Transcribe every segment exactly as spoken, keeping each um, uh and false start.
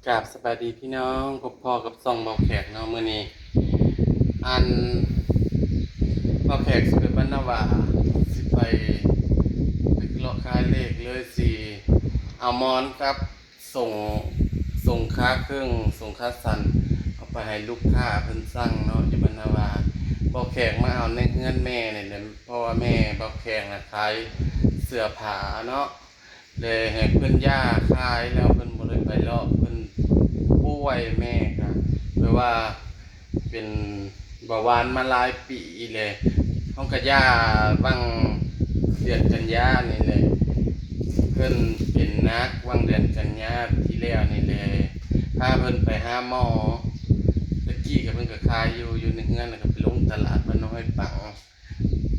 กราบสบายดีพี่น้อง พบพ้อกับช่องบ่าวแขกเนาะ มื้อนี้ อัน บ่าวแขกสิไปบ้านนาหว่า สิไป ไปเลาะขายเลขเลย สิเอาหมอนกับ ส่ง ส่งขาเครื่อง ส่งขาสั้น เอาไปให้ลูกค้าเพิ่นสั่งเนาะ อยู่บ้านนาหว่า บ่าวแขกมาเอาในเฮือนแม่นี่แหละ เพราะว่าแม่บ่าวแขกน่ะขายเสื้อผ้าเนาะ เลยให้เพิ่นย่าขายแล้วเพิ่นบ่ได้ไปเลาะ เพิ่นป่วย แม่ก็แบบว่าเป็นเบาหวานมาหลายปีแล้ว เฮาก็ย่าหว่างเดือนกันยานี่แหละ เพิ่นเป็นหนักหว่างเดือนกันยาที่แล้วนี่แหละ พาเพิ่นไปหาหมอ ตะกี้ก็เพิ่นก็ขายอยู่ อยู่ในเฮือน แล้วก็ไปลงตลาดบ้านน้อยปัง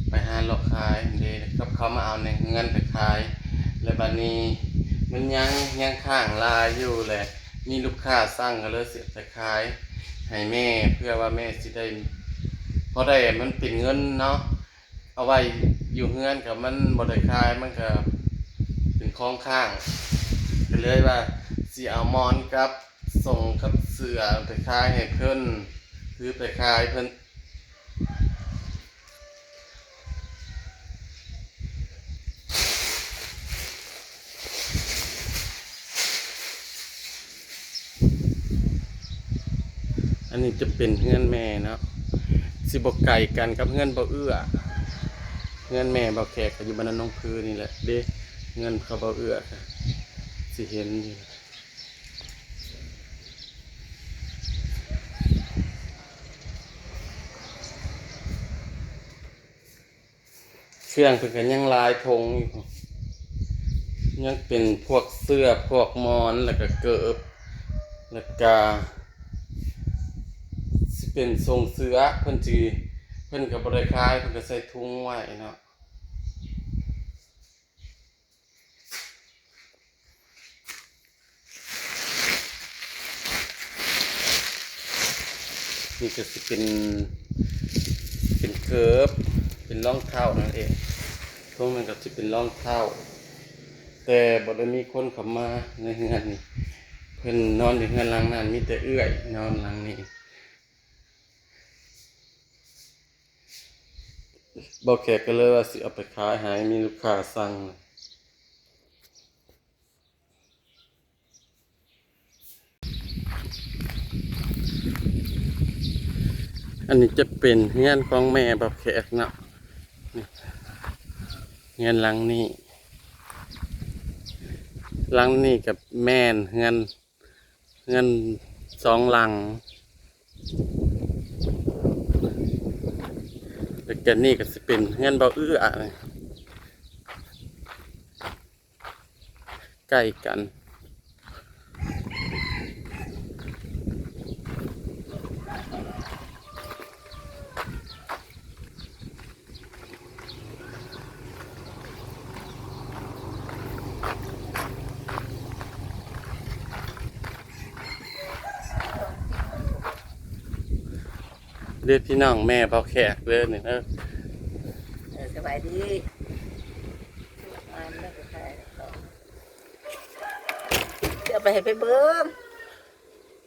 ไปหาเลาะขายเด้ กับเขามาเอาในเฮือนไปขาย และบัดนี้มันยัง ยังค้างหลายอยู่แหละ มีลูกค้าสั่งก็เลยสิเอาไปขายให้แม่ เพื่อว่าแม่สิได้ พอได้มันเป็นเงินเนาะ เอาไว้อยู่เฮือนก็มันบ่ได้ขาย มันก็เป็นของค้าง ก็เลยว่าสิเอาหมอนกับส่งกับเสื้อไปขายให้เพิ่น คือไปขายเพิ่น อันนี้จะเป็นเฮือนแม่เนาะ สิบ่ไกลกันกับเฮือนบ่าวเอื้อ เฮือนแม่บ่าวแขกก็อยู่บ้านโนนพืนี่แหละเด้ เฮือนเขาบ่าวเอื้อก็สิเห็นอยู่ เครื่องเพิ่นก็ยังหลายถุงอยู่ ยังเป็นพวกเสื้อ พวกหมอน แล้วก็เกิบ แล้วก็สิเป็นส่งเสื้อ เพิ่นสิ เพิ่นก็บ่ได้ขาย เพิ่นก็ใส่ถุงไว้เนาะ นี่ก็สิเป็น เป็นเกิบ เป็นรองเท้านั่นเอง ถุงนั้นก็สิเป็นรองเท้า แต่บ่ได้มีคนเข้ามาในเฮือนนี่ เพิ่นนอนอยู่เฮือนหลังนั้น มีแต่เอื้อยนอนหลังนี้ บ่าวแขกก็เลยว่าสิเอาไปขายให้ มีลูกค้าสั่ง อันนี้จะเป็นเฮือนของแม่บ่าวแขกเนาะ นี่ เฮือนหลังนี้ หลังนี้ก็แม่นเฮือน เฮือนสองหลัง แล้วก็นี่ก็สิเป็นเฮือนบ่าวเอื้อ ใกล้กัน เด้อพี่น้อง แม่บ่าวแขกเด้อนี่เด้อ เออ สบายดี อ่านแล้วก็ถ่ายต่อ สิเอาไปให้ไปเบิ่ง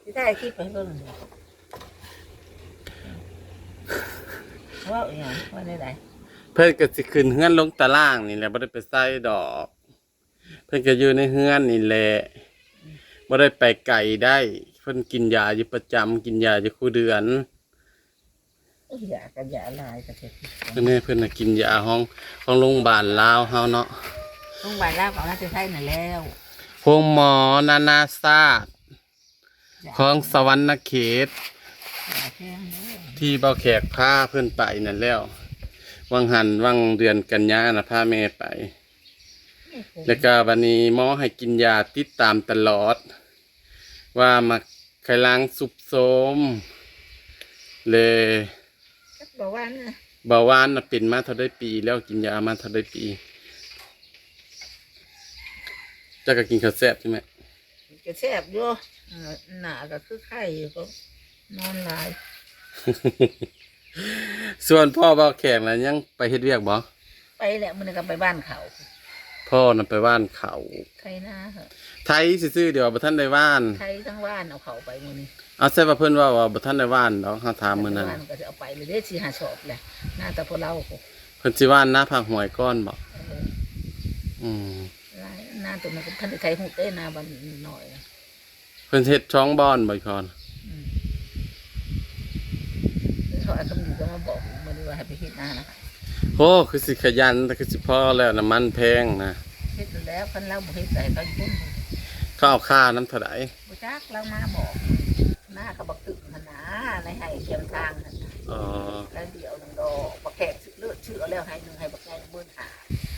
สิถ่ายคลิปไปให้เบิ่ง เว้าอีหยัง ว่าได้ใด เพิ่นก็สิขึ้นเฮือนลงตารางนี่แหละ บ่ได้ไปไสดอก เพิ่นก็อยู่ในเฮือนนี่แหละ บ่ได้ไปไกลได้ เพิ่นกินยาอยู่ประจำ กินยาอยู่คู่เดือน โอ้ย ยาก็ยาหลายก็เจ็บ เพิ่นนี่เพิ่นน่ะกินยาของ ของโรงพยาบาลลาวเฮาเนาะ โรงพยาบาลลาวก็เอามาแต่ไทยนั่นแล้ว โรงหมอนานาชาติ ของสะหวันนะเขต ที่บ่าวแขกพาเพิ่นไปนั่นแล้ว หว่างหั้นหว่างเดือนกันยาน่ะพาแม่ไป แล้วก็บัดนี้หมอให้กินยาติดตามตลอด ว่ามักไขหลังทรุดโทรม และ เบาหวานน่ะ เบาหวานน่ะเป็นมาเท่าใดปีแล้ว กินยามาเท่าใดปี เจ้าก็กินข้าวแซ่บใช่ไหม ก็แซ่บอยู่ เออ หน้าก็คือไข้อยู่ ก็นอนหลาย ส่วนพ่อบ่าวแขกน่ะยังไปเฮ็ดเวียกบ่ ไปแหละ มื้อนี้ก็ไปบ้านเขา พ่อน่ะไปหว่านข้าว ไถนาเหอะ ไถซื่อๆ เดี๋ยวบ่ทันได้หว่าน ไถทั้งหว่านเอาเข้าไปมื้อนี้ เอาใส่ว่าเพิ่นว่าว่าบ่ทันได้หว่านดอก เฮาถามมื้อนั้น หว่านก็สิเอาไปเลยเด้สี่ห้าสอบแหละ นาแต่พวกเรา เพิ่นสิหว่านนาภาคห้วยก่อนบ่ เออ อืม หลายนาตัวนั้นก็ทันได้ไถฮู้เด้ นาบ้านน้อยนะ เพิ่นเฮ็ดช่องบ่อนบ่อีพร อืม เขาเอาคำดีก็มาบอกมื้อนี้ว่าให้ไปเฮ็ดนานะ โอ้ คือสิขยัน แต่คือสิพอแล้ว น้ำมันแพงนะ เฮ็ดแล้ว คันเราบ่เฮ็ด ให้เขาอยู่พุ่น เขาเอาค่าน้ำเท่าใด บ่จัก เรามาบอก นาเขาบักตึกหั่นนะ ในไฮ่เทียมทางหั่นน่ะ อ๋อ แล้วเดียวหนึ่งดอก บักแขกเลือดเชื่อแล้ว ให้หนึ่ง ให้บักแขกเบิ่งหา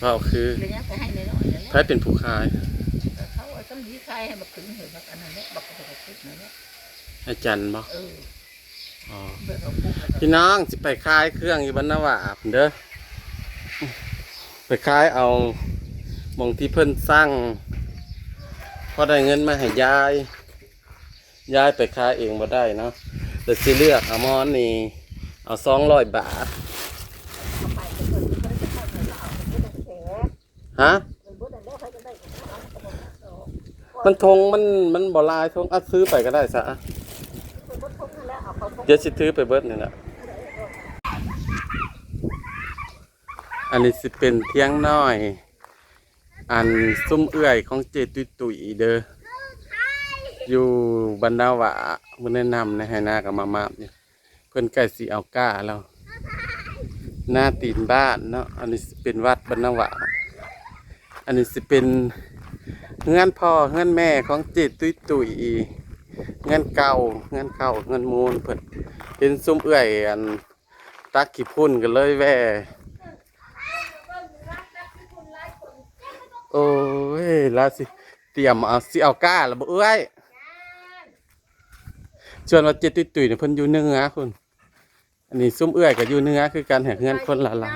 เว้าคือ เลยยังไปให้น้อยๆนั่นแหละ ไผเป็นผู้ขาย เขาเอาสำลีขายให้บักขึง ให้บักอันนั้นแหละ บักกระปุกนั่นแหละ อาจารย์บ่ เออ อ๋อ เบิ่งเขาปลูกแล้วก็ พี่น้องสิไปขายเครื่องอยู่บ้านนาหวาบเด้อ ไปขายเอาหม่องที่เพิ่นสั่ง พอได้เงินมาให้ยาย ยายไปขายเองบ่ได้เนาะ แต่สิเลือกเอาหมอนนี่ เอาสองร้อยบาท ฮะ มันทงมัน มันบ่หลายทง อ่ะ ซื้อไปก็ได้ซะ เดี๋ยวสิถือไปเบิดนี่แหละ อันนี้สิเป็นเถียงน้อย อันซุมเอื้อยของเจตุ้ยตุ้ยเด้อ อยู่บ้านนาหวา มื้อแนะนำในไฮ่นาก็มามาบอยู่ เพิ่นใกล้สิเอาก้าแล้ว หน้าตีนบ้านเนาะ อันนี้สิเป็นวัดบ้านนาหวา อันนี้สิเป็นเฮือนพ่อเฮือนแม่ของเจตุ้ยตุ้ย เฮือนเก่า เฮือนเก่า เฮือนมูลเพิ่น เห็นซุมเอื้อยอันตักขี้ฝุ่นก็เลยแวะ โอ้ย แล้วสิเตรียมเอา สิเอาก้าแล้วบ่เอื้อย ชวนว่าเจตุ้ยตุ้ยเนี่ยเพิ่นอยู่เหนือคุณ อันนี้ซุมเอื้อยก็อยู่เหนือคือกัน แหกเฮือนคนละหลัง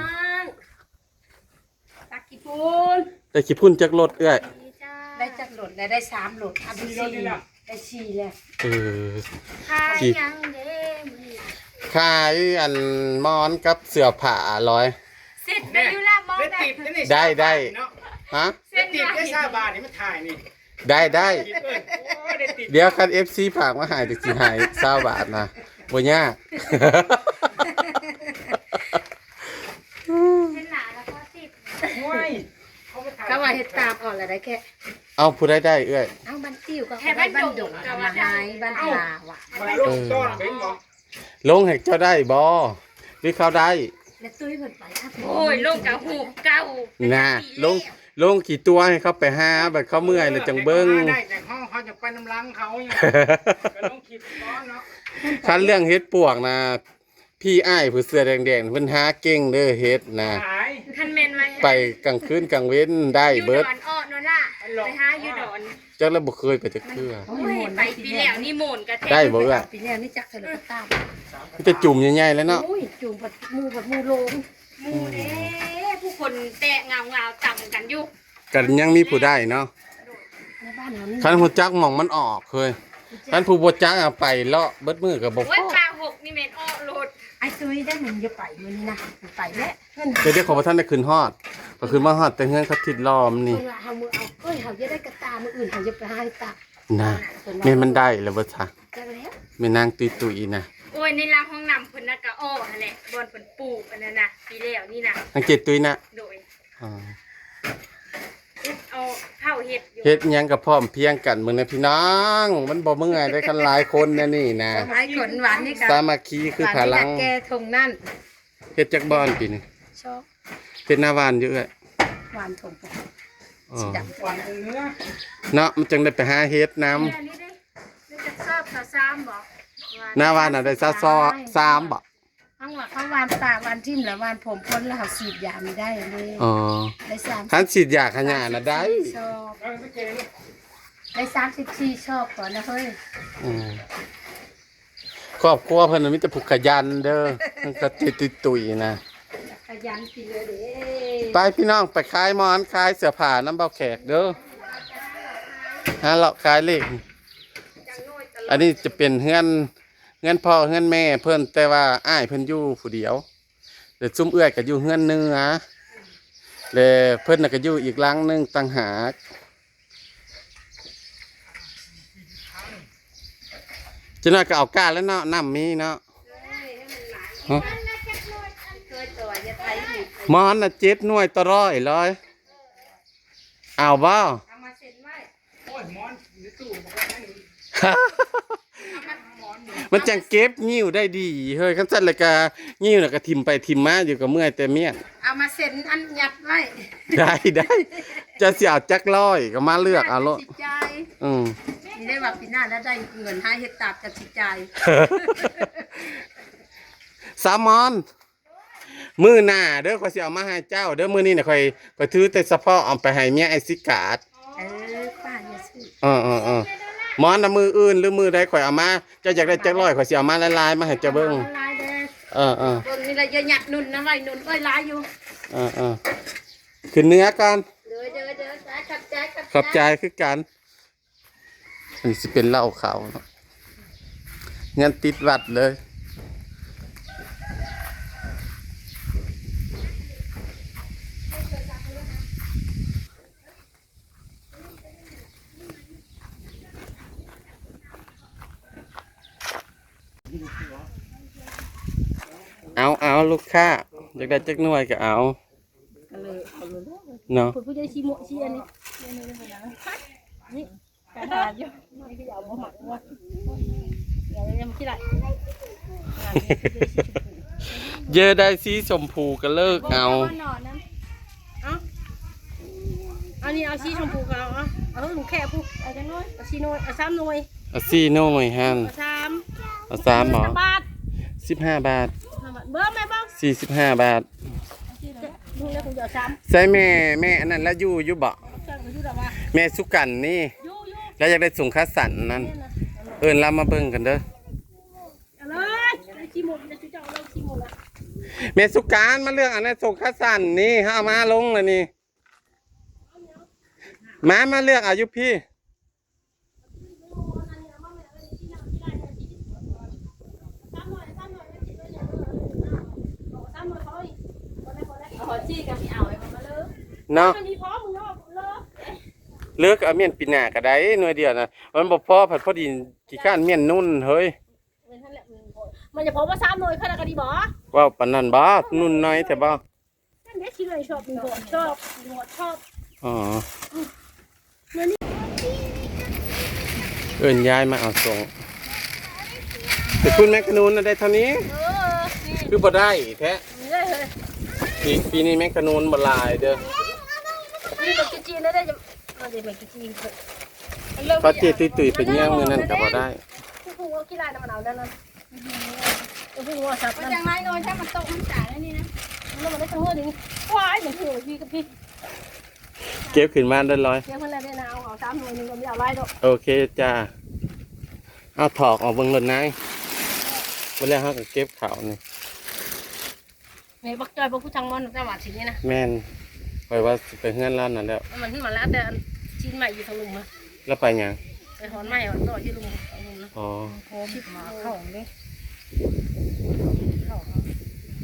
ตักขี้ฝุ่น ได้ขี้ฝุ่นจักรถเอื้อย ได้จักรถแล้ว ได้สามรถ อันที่สี่ ได้สี่แล้ว เออ ขาย ขี้ หยังเด้มื้อนี้ ขายอันหมอนกับเสื้อผ้าลอย สิทธิ์ได้อยู่ละหมอน ได้ ได้ติดนะนี่ ได้ ได้ เนาะ ฮะ ได้ติดได้ซาวบาทนี่มาถ่ายนี่ ได้ ได้ ติดเอ้ย โอ้ย ได้ติด เดี๋ยวคัน เอฟซี ฝากมาให้จักสิให้ซาวบาทนะ บ่ยาก เห็นหน้าแล้วก็สิทธิ์ โอ้ย เขามาถ่าย เขาว่าเฮ็ดตามออกแล้วได้แค่ เอาผู้ใดได้เอื้อย เอาบ้านติวก็ แค่ ได้ บ้านดง บ้านดงก็มาหาย บ้านลาวอะ มาลงต้อนเป็นบ่ ลงให้เจ้าได้บ่ หรือเขาได้ แล้วตุ้ยเพิ่นไปครับ โอ้ย ลงกับหูเก่า น่ะ ลง ลงกี่ตัวให้เขาไปหา บัดเขาเมื่อยแล้วจังเบิ่ง ได้แต่เขา เขาจะไปนำหลังเขาเนี่ย ก็ลงคลิปก่อนเนาะ คันเรื่องเฮ็ดปวกนะ พี่อ้ายผู้เสื้อแดงๆ เพิ่นหาเก่งเด้อ เฮ็ดนะ ขาย คันแม่นว่า ไปกลางคืนกลางเว็นได้เบิด อยู่ดอนอ้อนั่นล่ะ ไปหาอยู่ดอน จักแล้วบ่เคยไปจักเทื่อ โอ้ย ไปปีแล้วนี่โหม่นกะแท้ ได้บ่เอื้อย ปีแล้วนี่จักเท่าไหร่ก็ตาม มีแต่จุ่มใหญ่ๆ เลยเนาะ โอ้ย จุ่มบัดหมู่บัดหมู่ลง หมู่เด้ ผู้คนแตะเงาๆ ต่ำกันอยู่ กันยังมีผู้ได้เนาะ ในบ้านเรานี่ คันฮู้จักหม่องมันออกเฮ้ย คันผู้บ่จักอะไปเลาะเบิดมื้อก็บ่พอ โอ้ย ปลาหกนี่แม่นอ้อโลด ไอ้ตุ้ยได้มันจะไปมื้อนี้นะ ไปแล้ว เดี๋ยวเดี๋ยวขอบ่ทันได้ขึ้นฮอด ก็ขึ้นมาฮอดแต่เฮือนเขาทิดล้อมนี่ เพิ่นว่าเฮามื้อเอา เอ้ย เฮาจะได้กระตามื้ออื่น เฮาจะไปหาให้ตัก น่ะ เพิ่นว่า แม่นมันได้แล้วบ่ซะ จักแล้ว แม่นางตุ้ยๆ นะ โอ้ย ในหลังห้องน้ำเพิ่นน่ะก็อ้อหั่นแหละ บ่อนเพิ่นปลูกอันนั้นน่ะ ปีแล้วนี่น่ะ นางเจตุ้ยนะ โดย อ๋อ เอาเผาเฮ็ดอยู่ เฮ็ดหยังก็พร้อมเพรียงกัน เบิ่งนะพี่น้อง มันบ่เมื่อยเด้ คันหลายคนแนวนี้นะ หลายคนหวานนี่ก็ สามัคคีคือพลัง หวานนี่ก็แก่ทงนั่น เฮ็ดจักบ่อนปีนี้ ชอบ เฮ็ดนาหว่านอยู่เอื้อย หว่านทง อ๋อ สีดำ หว่านเนื้อ เนาะ มันจังได้ไปหาเฮ็ดนำ เนี่ยนี่เด้ นี่จะชอบสาวสามบ่ นาหว่านน่ะได้ซาวซอ สามบ่ ทั้งว่าเขาหว่านป่าหว่านทิ่มแล้วหว่านผมคนแล้วเขาฉีดยาไม่ได้เลย อ๋อ ได้สาม คันฉีดยาขยะน่ะได้ สามสิบสี่ซอก ได้สามสิบสี่ซอกก่อนนะเฮ้ย อืม ครอบครัวเพิ่นน่ะมีแต่ผู้ขยันเด้อ มันก็ติดตุยๆ นะ ขยันกินเลยเด้ ไปพี่น้อง ไปขายหมอนขายเสื้อผ้านำเบาแขกเด้อ หาเลาะขายเลข อันนี้จะเป็นเฮือน เฮือนพ่อเฮือนแม่เพิ่น แต่ว่าอ้ายเพิ่นอยู่ผู้เดียว เดี๋ยวซุมเอื้อยก็อยู่เฮือนเหนือ และเพิ่นน่ะก็อยู่อีกหลังหนึ่งต่างหาก จักหน่อยก็เอากาแล้วเนาะ น้ำมีเนาะ ฮะ มอนน่ะ เจ็ดหน่วยต่อร้อยเลย เอาบ่ เอามาเซ็นไว้ โอ้ย มอนในตู้มันก็ให้ มันจังเก็บงิ้วได้ดี เฮ้ย คันซั่นแล้วก็งิ้วน่ะก็ถิ่มไปถิ่มมาอยู่ ก็เมื่อยแต่เมี้ยน เอามาเซ็นอันยัดไว้ ได้ ได้ จะสิเอาจักร้อยก็มาเลือกเอาโลด สิจ่าย อืม นี่ได้ว่าปีหน้าแล้วได้เงินหาเฮ็ดตาบจักสิจ่าย สาวมอน มื้อหน้าเด้อ ข้อยสิเอามาให้เจ้าเด้อ มื้อนี้น่ะข้อย ข้อยถือแต่เฉพาะเอาไปให้เมียไอ้ซิกาด เออ ป้าอย่าซื้อ เออ เออ เออ มอนน่ะ มื้ออื่นหรือมื้อใดข้อยเอามา เจ้าอยากได้จักร้อย ข้อยสิเอามาหลายๆ มาให้เจ้าเบิ่ง หลายๆเด้อ เออ เออ เบิ่งนี่ละ อย่าหยัดนุ่นนะ ไว้นุ่น เอ้ย หลายอยู่ เออ เออ ขึ้นเหนือก่อน เด้อ เด้อ เด้อ จ้า ขอบใจ ขอบใจ ขอบใจคือกัน อันนี้สิเป็นเหล้าขาวเนาะ เฮือนติดวัดเลย เอา เอา ลูกค้า อยากได้จักหน่วยก็เอา ก็เลยเอาเลย เนาะ ผู้ใหญ่ชีโมะชีอันนี้ นี่ ไปหาอยู่ นี่คือเอาบ่หมักว่า เดี๋ยวยังไม่คิดอะไร เยอะได้สีชมพูก็เลิกเอา เอา อันนี้เอาสีชมพูก็เอา เอา เอาถุงแค่ผู้ เอาจังน้อย เอาสี่หน่วย เอาสามหน่วย เอาสี่หน่วยหั่น เอาสาม เอาสามบ่ สามบาท สิบห้าบาท ห้าบาท เบิ่งแม่เบิ่ง สี่สิบห้าบาท มึงแล้วกูจะเอาสาม ใส่แม่ แม่อันนั้นแล้วอยู่ อยู่บ่ เจ้าก็อยู่ดอกว่า แม่สุกันนี่ อยู่ อยู่ แล้วอยากได้สูงขาสั้นนั่น เนี่ยนะ เอิ้นลาวมาเบิ่งกันเด้อ เอาเลย เอาขี้หมด เดี๋ยวจะเอาเลยขี้หมดละ แม่สุกันมาเลือกอันนั้นสูงขาสั้นนี่ เอามาลงเลยนี่ มา มาเลือกเอาอยู่พี่ เอาหอยจี้กับพี่เอาไอ้มันมาเลย เนาะ มันมีพร้อมมึงเนาะ เลิก เลือกเอาเมี้ยนปีหน้าก็ได้หน่วยเดียวนะ มันบ่พอ ผัดพอดีขี้ข้านเมี้ยนนุ่นเฮ้ย มันจะพอมาสามหน่วยขนาดก็ดีบ่ เว้าปานนั้นบ่ นุ่นน้อยแต่บ่ นั่นเด้ ที่เลยชอบ มีหอดชอบ มีหอดชอบ อ๋อ เอิ้นยายมาเอาส่ง แต่คุณแม่ขนุนน่ะได้เท่านี้ เออ นี่ คือบ่ได้แท้ นี่เลยเฮ้ย ปี ปีนี้แม่ขนุนบ่หลายเด้อ นี่เป็นจีนๆ นะ ได้จะ เอาเดี๋ยวเป็นจีนๆ เถอะ ป้าเจตุ้ยๆ ไปเยี่ยมมื้อนั้นก็บ่ได้ ผู้ผู้ว่าขี้ลายน้ำมันเอาแล้วนะ โอ้โห สับ มัน นั่น จังไรเนาะ ถ้ามันตกมันจ่ายแล้วนี่นะ แล้วมันได้ทั้งหมดนี่ ว้าย อย่างที่พี่กับพี่ เก็บขึ้นมาได้ร้อย เก็บขึ้นแล้วเนี่ยนะ เอา เอาสามหน่วยหนึ่งก็ไม่เอาไล่ดอก โอเคจ้า เอาถอกออกเบิ่งรถนาย เวลาเฮาก็เก็บข้าวนี่ นี่บักจ้อย บักผู้ช่างม่อน จังหวัดสินี่นะ แม่น ข้อยว่าสิไปเฮือนลาวนั่นแหล้ว มันที่มาแล้ว แต่อันชิ้นใหม่อยู่ทางลุงมา แล้วไปหยัง ไปหอนใหม่หอนต่อที่ลุง ลุงนะ อ๋อ โคมมาเข้าของเด้ เข้าของ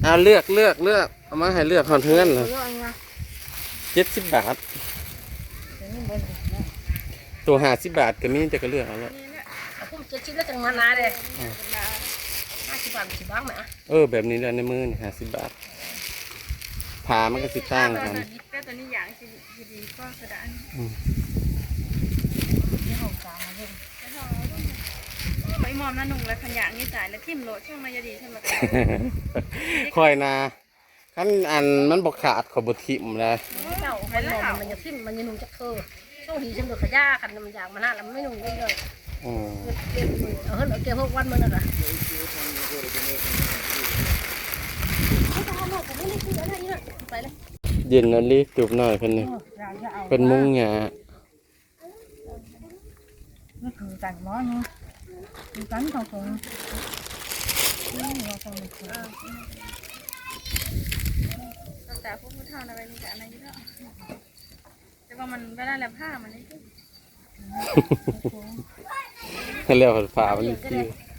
เอาเลือก เลือก เลือก เอามาให้เลือกฮอดเฮือนเลย เลือกอันนี้นะ เจ็ดสิบบาท ตัวห้าสิบบาทก็มี แต่ก็เลือกเอาแล้ว นี่แหละ เอาคุ้มเจ็ดสิบแล้วจังมานาเลย อืม ห้าสิบบาท สิบบาทไหมอะ เออ แบบนี้แหละ ในมือนี่ห้าสิบบาท ผ้ามันก็สิต่างกัน แต่ตัวนี้อย่างสิ อยู่ดีก็กระดาน อืม ที่ห้องกลางมาเบิ่ง ไปหอมนะหนุ่งแล้วขยะนี่ตายแล้วทิ่มโลดช่วงมายาดีใช่ไหม ค่อยนะ คันอันมันบ่ขาดข้อยบ่ถิ่มนะ เจ้ามันหอมมันจะทิ่มมันจะหนุ่งจักเทื่อ ช่วงนี้ฉันเดือดขยะกันมันอยากมาหาแล้วไม่หนุ่งได้เลย อืม เก็บ เอาเถอะ เก็บหกวันมันน่ะนะ ไปเลย เย็นอันนี้ตูบน้อยเพิ่นนี่ เออ อย่า อย่าเอา เพิ่นมุงหญ้า นี่คือกันบ่นี่ คือกันของผม นี่ของผม ตั้งแต่พวกผู้เฒ่านะ ไปนี่กับอันนั้นอยู่แล้ว แต่ว่ามันเวลาแล้วผ้ามันนี่ ให้แล้วผ้ามันนี่ ใ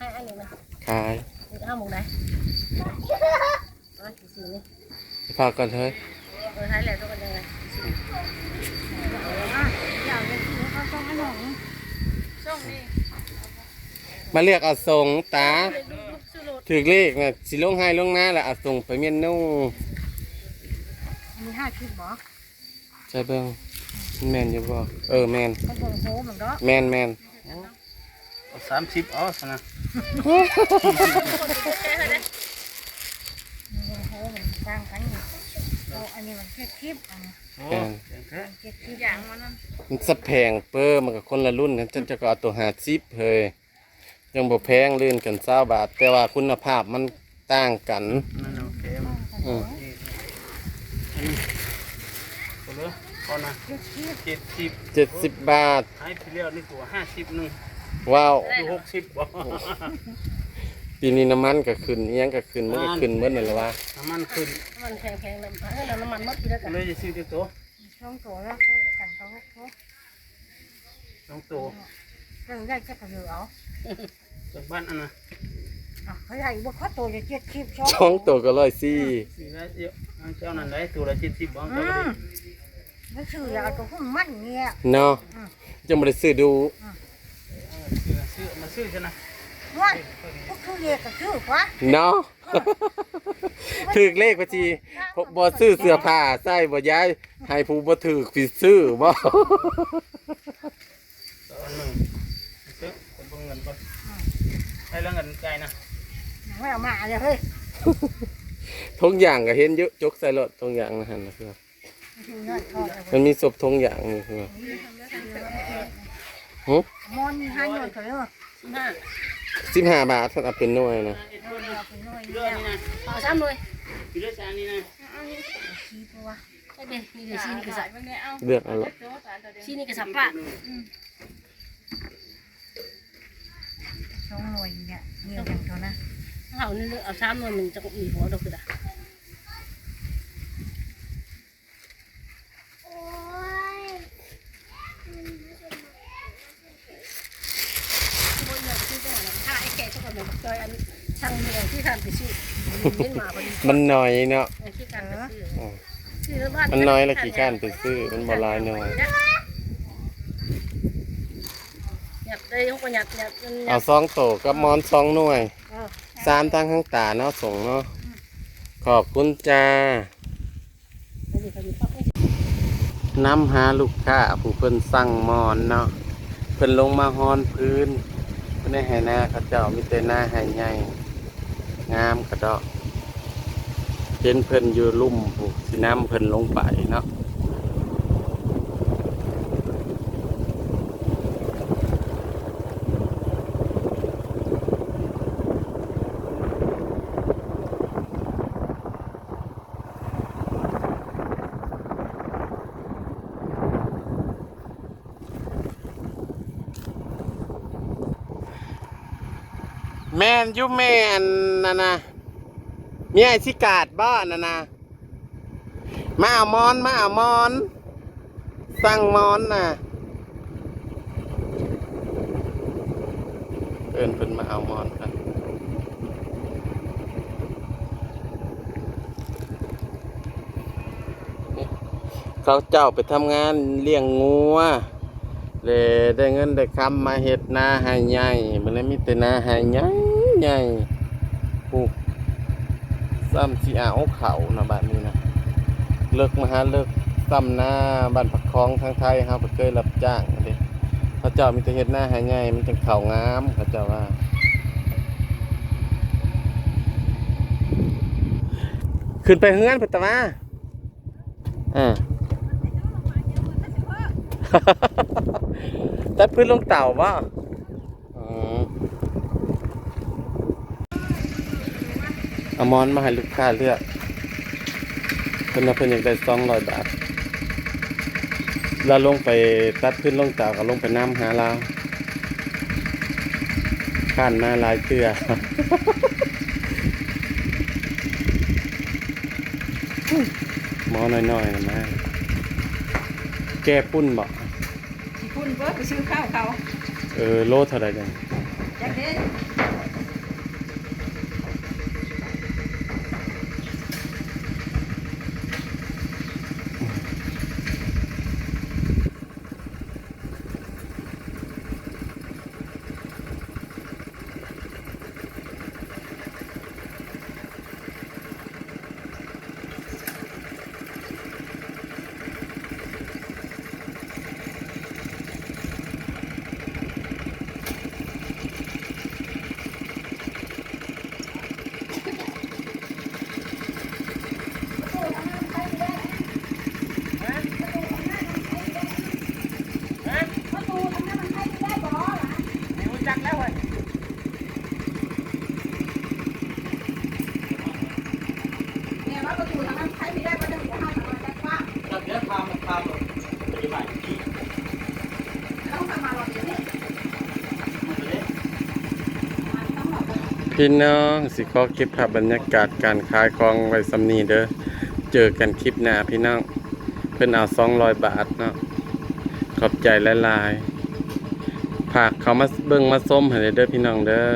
ห้อันนี้นะ ขาย เอาหมวกไหน เอาสีนี้ ผ้าก่อนเฮ้ย เออ ให้แล้วก็มันยังไง มาเลือกเอาสงตา ถือเลขนะสิลงให้ลงหน้าแล้วเอาสงไปเมียนนุ่ง มีห้าคลิปบ่ ใช่เบิ่งมันแม่นอยู่บ่ เออแม่น มันบ่โหมันก็ แม่นแม่น เอาสามสิบเอาซะนะ มันบ่โหมันต่างกันอยู่โอ้อันนี้มันเจ็ดคลิปอันนี้ โอ้ แม่น เจ๋งแท้ เจ็ดคลิปอย่างมันนั่น มันสะแพงเปิ้มันกับคนละรุ่นกันจันจะก็เอาตัวห้าสิบเฮ้ยยังบ่แพงลื่นกันซาวบาท แต่ว่าคุณภาพมันต่างกัน นั่นโอเค อืม อันนี้ตัวเหลือก่อนนะเจ็ดสิบ เจ็ดสิบบาท ให้พี่เลี้ยวนี่ตัวห้าสิบหนึ่ง ว้าว อยู่หกสิบบ่ ปีนี้น้ำมันก็ขึ้นอิหยังก็ขึ้นมันก็ขึ้นเบิดนั่นแหละวะ น้ำมันขึ้น มันแพงๆเลยเออน้ำมันหมดไปแล้วกัน เลยจะซื้อตัว ช่องโตแล้วกันเขาเขา สองตัว เรื่องใหญ่จะกระเดือเอา จากบ้านอันนะ อ่ะเขาใหญ่บ่เขาโตจะเจ็ดคลิปช่อง สองตัวก็ร้อยสี่ ซื้อได้เยอะเอาเจ้านั่นได้ตัวละเจ็ดสิบบ้าง อื เจ้าก็ได้ มมันซื้อเอาตัวของมันเนี่ย เนาะจังบ่ได้ซื้อดู ซื้อซื้อมาซื้อใช่ไหม ว่าพวกคือเรียกก็คือว่า เนาะถือเลขพอดีบ่ซื้อเสื้อผ้าใส่บ่ย้ายให้ผู้บ่ถือสิซื้อบ่ ตัวหนึ่งซื้อเป็นเงินก่อนให้เรื่องเงินใจนะ ไม่เอามาเลยเฮ้ย ทุกอย่างก็เห็นเยอะจกใส่รถทุกอย่างนะหันนะคือ คือเงินทอดเอาไว้ มันมีศพทุกอย่างนี่คือ มอนมีห้าหน่วยเขาเนาะ สิบห้า สิบห้าบาทถ้าเอาเป็นหน่วยนะ เอาเป็นหน่วย เรื่ เดี อง ยว นี้นะ เอาสามหน่วย อยู่ด้วยจานนี้นะ ชี้ตัว ไอ้เบนี่เดี๋ยวซีนี่กระสับ เลือกเอาละ ซีนี่กระสับปะ สองหน่วยเนี่ยเนี่ยอย่างเท่านั้น เอานี่เอาสามหน่วยมันจะก็อีหัวดอกกระดาษ ถ้าไอ้แกะเจ้าของมันจอยอันช่างเมืองที่ท่านไปซื้อเห็นมาพอดี มันน้อยเนาะ ไอ้ที่การไปซื้อ อืม ซื้อแล้วบ้าน มันน้อยแล้วขี้ข้านไปซื้อมันบ่หลายหน่วย หยัดได้ยกมาหยัดหยัดมันหยั เอา ด สองโตกับหมอนสองหน่วย เออ สามทั้งข้างตาเนาะส่งเนาะขอบคุณจ้า ไปดิไปดิปั๊บ นำหาลูกค้าผู้เพิ่นสั่งหมอนเนาะ เพิ่นลงมาฮ้อนพื้น เพิ่นได้ไฮ่นาเขาเจ้ามีแต่นาไฮ่ใหญ่ งามกระดอก เห็นเพิ่นอยู่ลุ่มผู้สินำเพิ่นลงไปเนาะ แม่นอยู่แม่นนั่นนะ มีไอซิกาดบ่นั่นนะ มาเอาหมอน มาเอาหมอน สั่งหมอนนะ เอิ้นเพิ่นมาเอาหมอนกัน เขาเจ้าไปทำงานเลี้ยงงัว เลยได้เงินได้คำมาเฮ็ดนาไฮ่ใหญ่ มันเลยมีแต่นาไฮ่ใหญ่ใหญ่ ปลูกซ้ำสิเอาเขานะบัดนี้นะ เลิกมาหาเลิกซ้ำนาบ้านผักคองทางไทย เฮาก็เคยรับจ้างเด้ เขาเจ้ามีแต่เฮ็ดนาไฮ่ใหญ่ มันจังเข้างาม เขาเจ้าว่า ขึ้นไปเฮือนพุ้นตะวา อ่า ตัดพื้นลงเต่าบ่ อืม เอาหมอนมาให้ลูกค้าเลือก เพิ่นว่าเพิ่นอยากได้สองร้อยบาท แล้วลงไปตัดพื้นลงเต่าก็ลงไปนำหาลาว ผ่านมาหลายเทื่อ หมอน้อยๆนะมา แก้ปุ้นบ่ ขี้พุ่นเบิดไปซื้อข้าวเขา เออ โลเท่าไหร่เดี๋ยวนี้ จักเด้ แม่ว่าประตูทางนั้นใช้ไม่ได้ก็จะมีห้าร้อยกว้าง แบบเนี้ยพามันพาแบบปฏิบัติที่ ต้องทำมาเราเดี๋ยวนี้ มันเลย มันต้องหลอกกัน พี่น้องสิขอเก็บภาพบรรยากาศการขายของไว้ส่ำนี้เด้อ เจอกันคลิปหน้าพี่น้อง เพิ่นเอาสองร้อยบาทเนาะ ขอบใจหลายๆ ฝากเขามาเบิ่งมาชมให้เด้อพี่น้องเด้อ